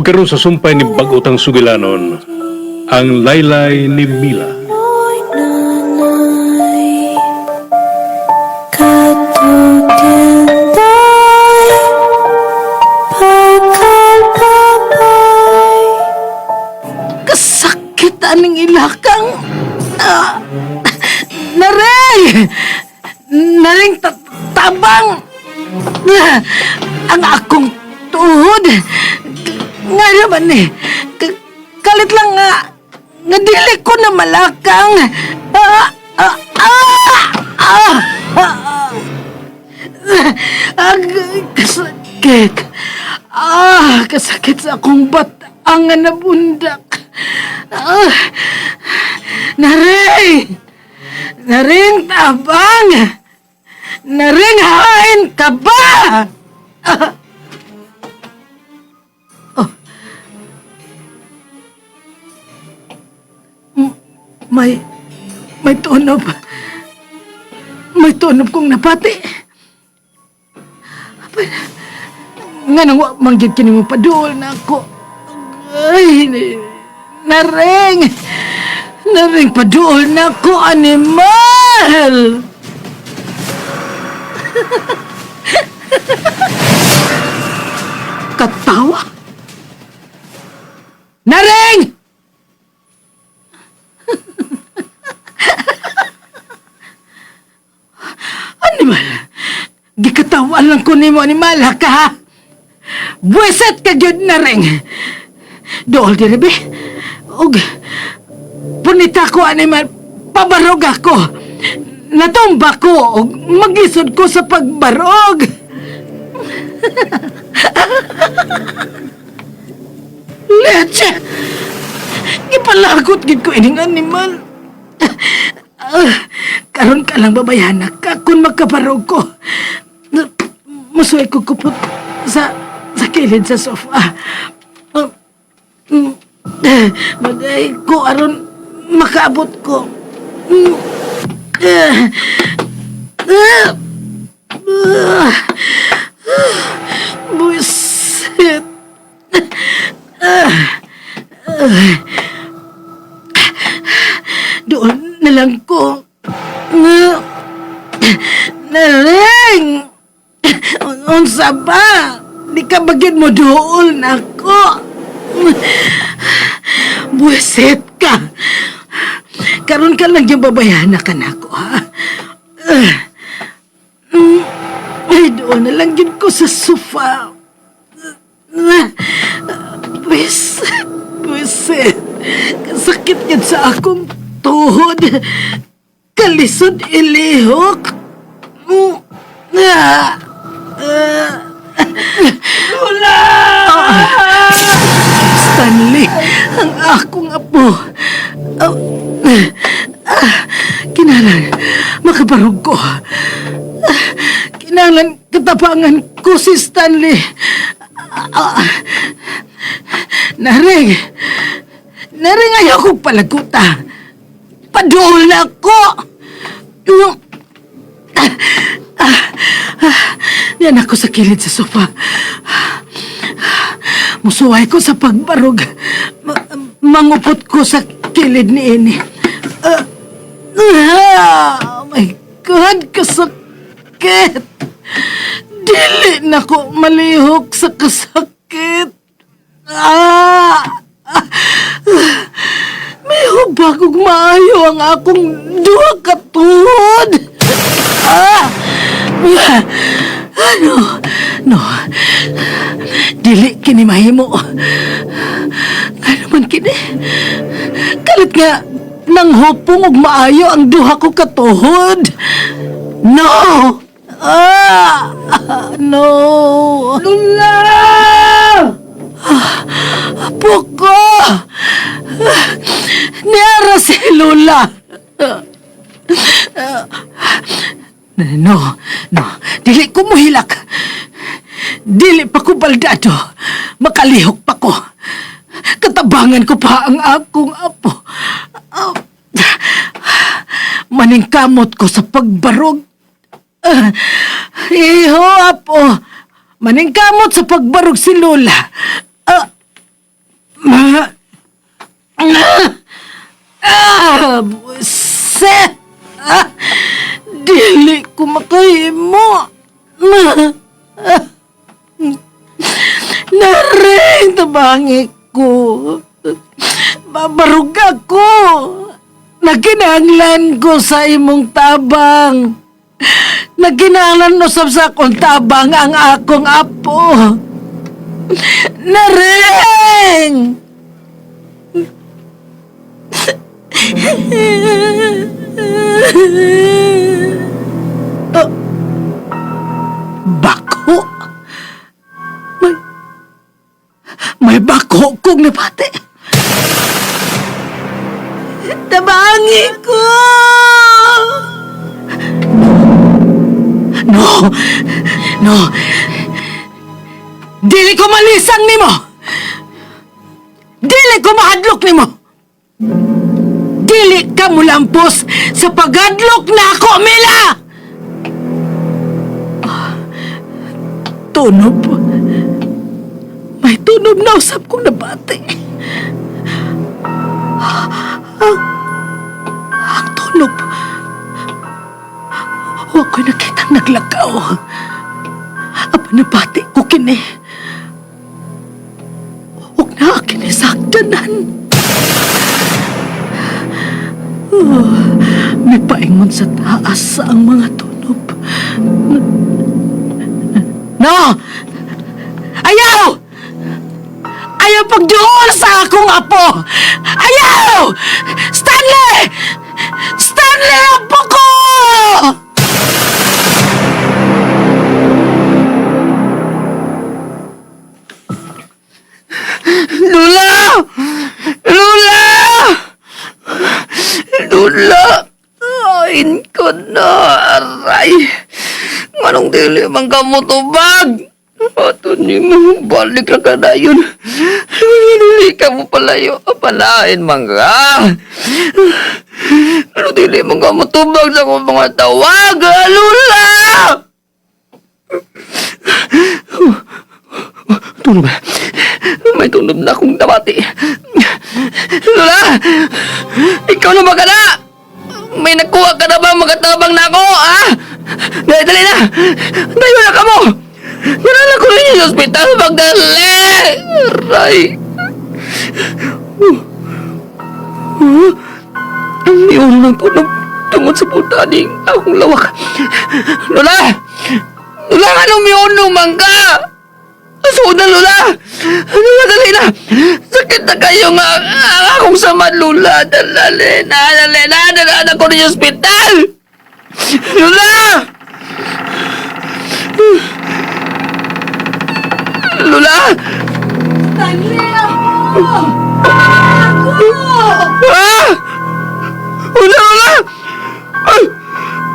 O karon sa sumpay ni bag-otang sugilanon, ang laylay ni Mila. Nanay, katutinday, pagkalpapay. Kasakit aning ilakang. Ah, naring! Naring tabang! Ah, ang akong tuhod. Nga naman eh. Kalit lang nga. Nga dili ko na malakang. Ah, ah, ah, ah, ah. Ang kasakit. Ah, kasakit sa akong batang nga nabundak. Ah, naring! Naring tabang! Naring hain ka ba? Ah. Oh. May tunob. May tunob kong napati. Apa, nga nang wa man gyud kini mo paduol na ako. Ay, naring! Naring paduol na ako, animal! Katawa? Naring! Animal! Gikatawan lang ko nimo, animal, ha ka, ha? Buweset ka gyud na ring! Dool diri be. Og punita ko animal, pabarog ako. Natumba ko og maglisod ko sa pagbarog. Leche! Gipalagot gid ko ining animal. Ah, karon ka lang babayana ka kung magkabarog ko. Musuway ko kupot sa kilid sa sofa. Ah, Maday ko aron makaabot ko. Ah, ah, ah, buwisit. Ah, ah. Doon na lang ko. Naring! Unsa ba? Di ka bagid mo dool na ako. Buwisit ka. Karon ka lang yung babayana ka na ako, ha? Ah. Ay, doon na lang yun ko sa sofa. Ah, buwisit, buwisit. Kasakit yun sa akong tuhod. Kalisod ilihok. Ah. Ah. Lola! Stanley, ang akong apo. Oh, ah, kinahanglan, makabarog ko. Ah, kinahanglan, katapangan ko si Stanley. Ah, naring, naring ayaw kong palaguta. Paduol na ako. Ah, ah, ah, yan ako sa kilid sa sofa. Musuway ko sa pagbarog. Mangupot ko sa kilid ni ini. Ah, ah, oh my God, kasakit! Dili na ko malihok sa kasakit. Ah! Ah, may hubag og maayo ang akong duha ka tuhod. Ah! Ano? No. Dili kini mahimo. Ano man kini? Kalit nga nang hupong og maayo ang duha ko katuhod. No! Ah! No! Lula! Apo ko! Niara si Lola! No, no. Dili ko muhilak. Dili pa ko baldado. Makalihok pa ko. Katabangan ko pa ang akong apo. Ah, maningkamot ko sa pagbarog. Ah, iho, apo. Maningkamot sa pagbarog si Lola. Ah, Ah, buset! Ah, dili ko makahimo. Ah, naring tabangi ko. Babarog ako. Naginahanglan ko sa imong tabang. Naginahanglan usab sa akong tabang ang akong apo. Naring! Oh. Bako? May... May bako kong nabati. Tabangi ko! No! No! Dili ko malisang nimo! Dili ko mahadlok nimo! Dili ka mulampos sa pagadlok na ako, Mila! Ah, tunob. May tunob na usap kong nabati. Ang, ang tunob. Huwag ko'y nakitang naglakaw. Apa nabati ko kini. Huwag na akin isaktanan. May paingon sa taas ang mga tunob. No! Ayaw! Ayaw pagduol sa akong apo! Ayaw! Stanley! Stanley, apo ko! Lula! Lula! Lula! Ain ko na, aray! Nganong dili man ka mo tubag? Ato ni mo, balik na ka na yun. Dili ka mo palayo, palain man ka. Ano dili man ka mo tubag sa akong mga tawag, ah, Lula? Tulog. May tunog na akong nabati. Lola! Ikaw na ba ka na? May nakuha ka na ba magatabang na ako, ha? Dali, dali na! Tayo na ka mo! Nalala ko rin sa ospital, magdali! Aray! Ang iyon ng tunog tungod sa putaning akong lawak. Lola! Lola, anong miuno man ka? Suod na, Lola! Lola, dali na! Sakit na kayo nga ang akong sama, Lola! Dali na, dali na! Dali na ko rin yung ospital! Lola! Lola! Stanley, apo! Ako! Ah! Lola, Lola! Ay!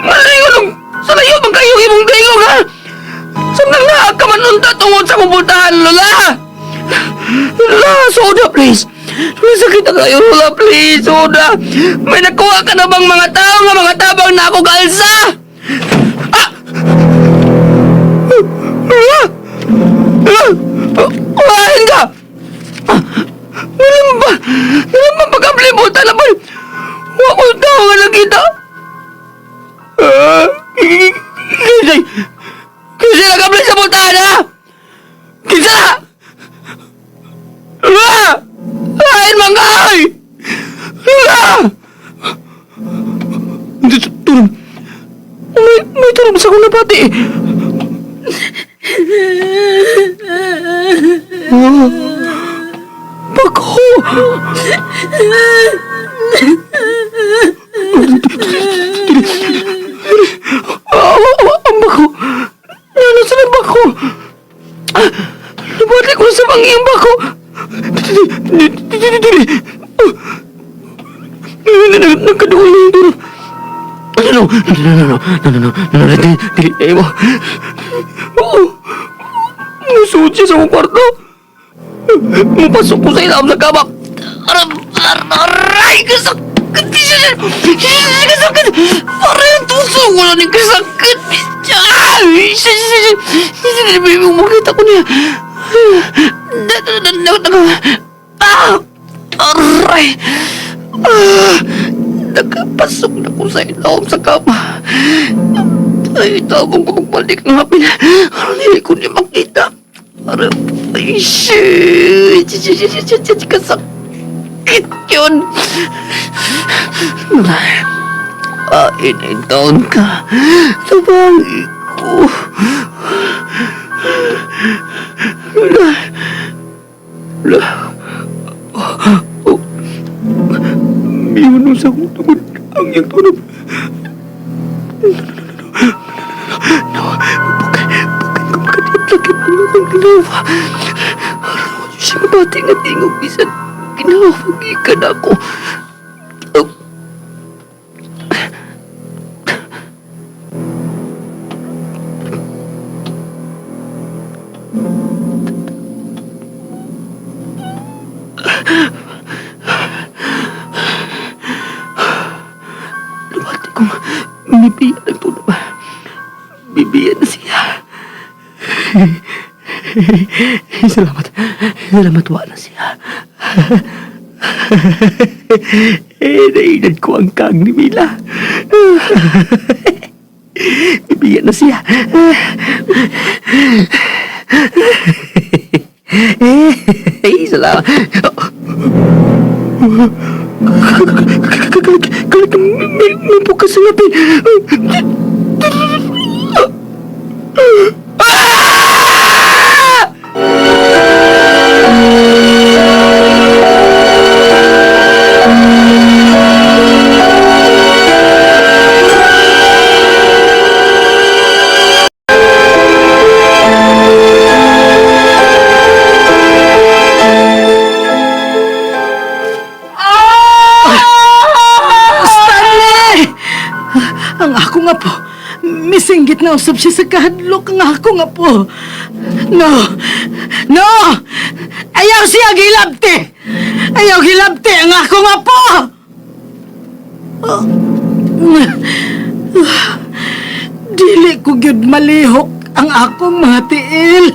Malayo nung... Sa layo man kayo imong dayong, ha? Sa nang naa ka man unta tungod sa kubultahan, Lola! Lola, soda, please! Please, sakit na kayo, Lola, please, soda! May nakuha ka na bang mga tao nga mga tabang na ako galsa? Ah! Lola! Lola! Kuhain ka! Wala mo ba? Wala mo pagkablibutan na ba? Wa ko tao nga nakita. Ah, Kinsa? Kinsa nagkabli sa butahan ha? Kinsa na? Lula! Lain mga ay! Lula! Tulog. May tulog sa akong nabati eh. Oh. Bako! Ah, ang bako! Ano sa ang bako? Nabati ko sa mga iyong bako! Dili! Nagkaduol na yung dulo. No, no, no, no, no, no, no, no, no, dili, dili, dili mo. Oo! Musuod siya sa akong kwarto. Mupasok ko sa ilalim sa kama. Aray, aray, kasakit! Kasakit! Aray, ang tuso ko na ni kasakit! Ay, makita ko niya. Ah! Aray! Ah! Nakapasok na ko sa ilawom sa kama. Ay, tabong ko magbalik ng hapin. Aron hindi ko niya makita. Aray, ay, shit! Shit, shit, shit, shit, shit, kasakit yun! Ay, taon ka. Tabangi ko. Wala. Wala. Oh. Miyuno sa akong tungod ang iyang tunog. No, no, no, no, no, no, no. Bukay, bukay ko makadiyap-lakip ang akong ginawa. Aron siya mabati nga tingog bisan ginawa, gikan ako. Oh. Lumati kong bibiyan ang tulog. Bibiyan na siya. Salamat. Salamat, wala siya. Eh, nainan ko ang kang ni Mila. Bibiyan na siya. Eh, salamat. Kalik, may bukas sa ngapin. Ah! Stanley! Ang ako nga po, misinggit na usab siya sa kahadlok ang ako nga po. No! No! Ayaw siya gilabti! Ayaw gilabti ang ako nga po! Dili ko gyud malihok ang akong mga tiil.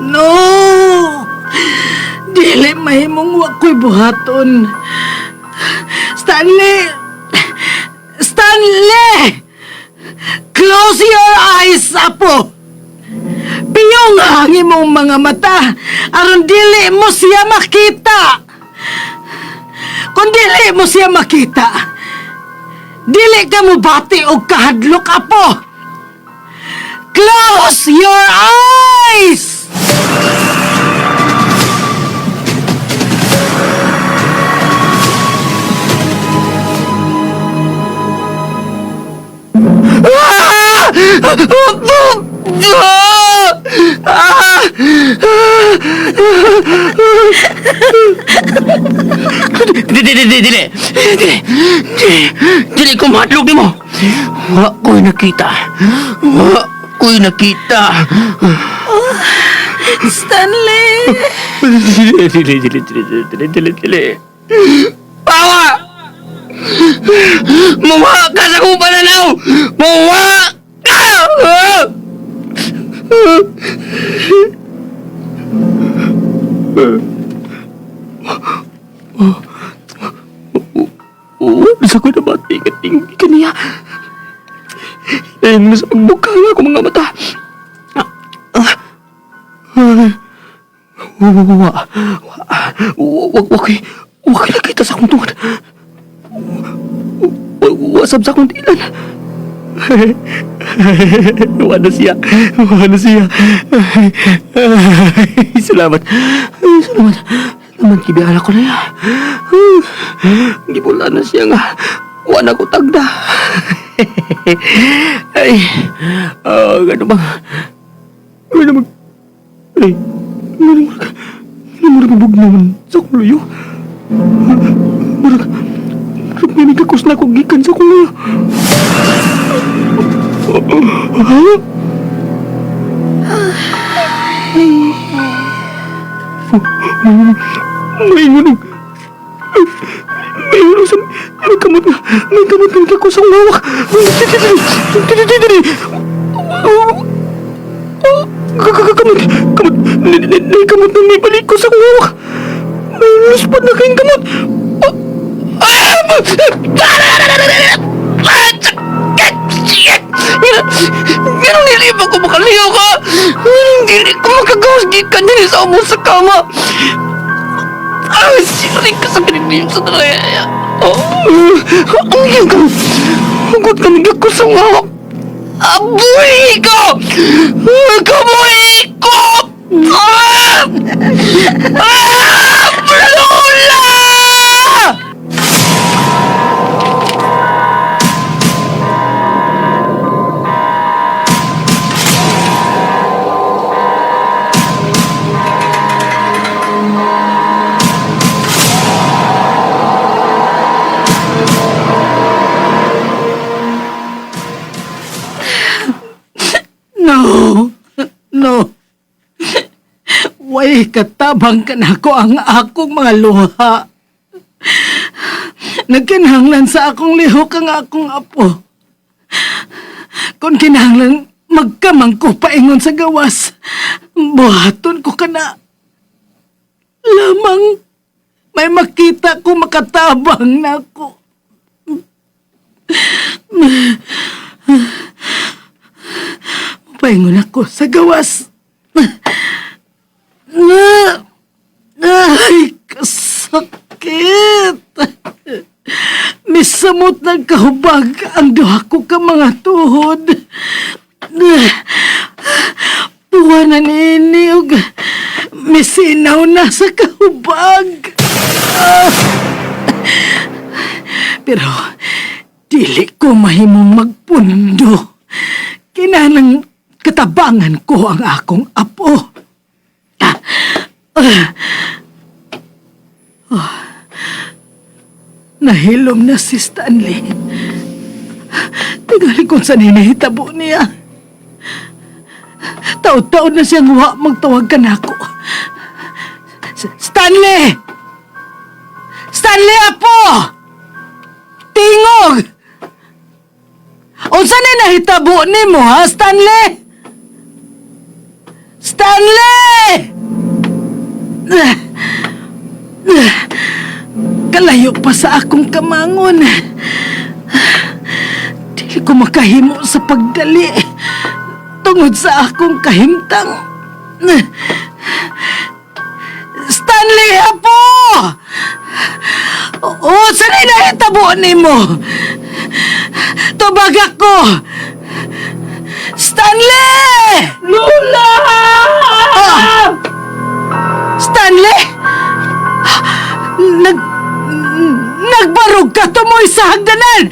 No! Dili mahimong wa ko'y buhaton. Stanley! Stanley! Close your eyes, apo! Piyong ang imong mga mata aron dili mo siya makita. Kung dili mo siya makita, dili ka mo bati og kahadlok, apo. Close your eyes! Ah! Ah! Dili, dili, dili, dili. Dili, dili, dili ko mahadlok nimo. Wa ko'y nakita. Wa ko'y nakita. Stanley! Dili, dili, dili, dili, dili, dili, dili. Pawa! Muwa ka sa akong pananaw! Muwa ka! Oo, sa ko na ba tingin kaniya? Dahil mo sa pagbuka nga akong mga mata. Wa, wa, wa, wa, wa, nakita sa akong tungod. Wa, wa, sab sa akong tilan. Wa na siya. Wa na siya. Salamat. Salamat. Salamat, gibihala ko na ya. Gibula na siya nga. Wa na ko tagda. Ay, oh, gano ba? Gano ba? Ay, gano ba? Murag mabugnawan sa akong luyo. Murag, murag may nagkakos na akong gikan sa akong luyo. Ha? May ngunong, may ngunong sa, may kamot nga nagkakos sa akong hawak. Kamot, kamot, kamot na may balik ko sa akong hawak. Luspad na kayong gamot. Ah! Ah! Sakit! Shit! Ganun dili pa ko makaliw ka. Ganun dili ko makagawas gikan dili sa ubos sa kama. Ah, sirik ka sa piniglim sa dalaya. Oh, ang iyong ka. Hugot ka nagyak ko sa ngawak. Abuhi ko! Kabuhi ko! Ah! Ah! Lola! No! No! Way katabang ka na ako ang akong mga luha. Nagkinahanglan sa akong lihok ang akong apo. Kung kinahanglan magkamang ko paingon sa gawas, buhaton ko kana. Lamang may makita ko makatabang na ako. Paingon ako sa gawas. Ay, kasakit! Misamot ng kahubag ang duha ko ka mga tuhod. Buwan na niini og misinaw na sa kahubag. Pero dili ko mahimong magpundo. Kinahanglang katabangan ko ang akong apo. Ah, ah. Oh. Nahilom na si Stanley. Tingali kung sa ninahitabo niya. Taod-taod na siyang wa magtawag ka na ako. Stanley! Stanley, apo! Tingog! Unsa ni nahitabo nimo ha, Stanley? Stanley! Kalayo pa sa akong kamangon. Dili ko makahimo sa pagdali tungod sa akong kahimtang. Stanley, apo! Oo, sanay nahitabo nimo? Tubag ako! Stanley! Lola! Ah! Stanley! Nag... Nagbarog ka tumoy sa hagdanan!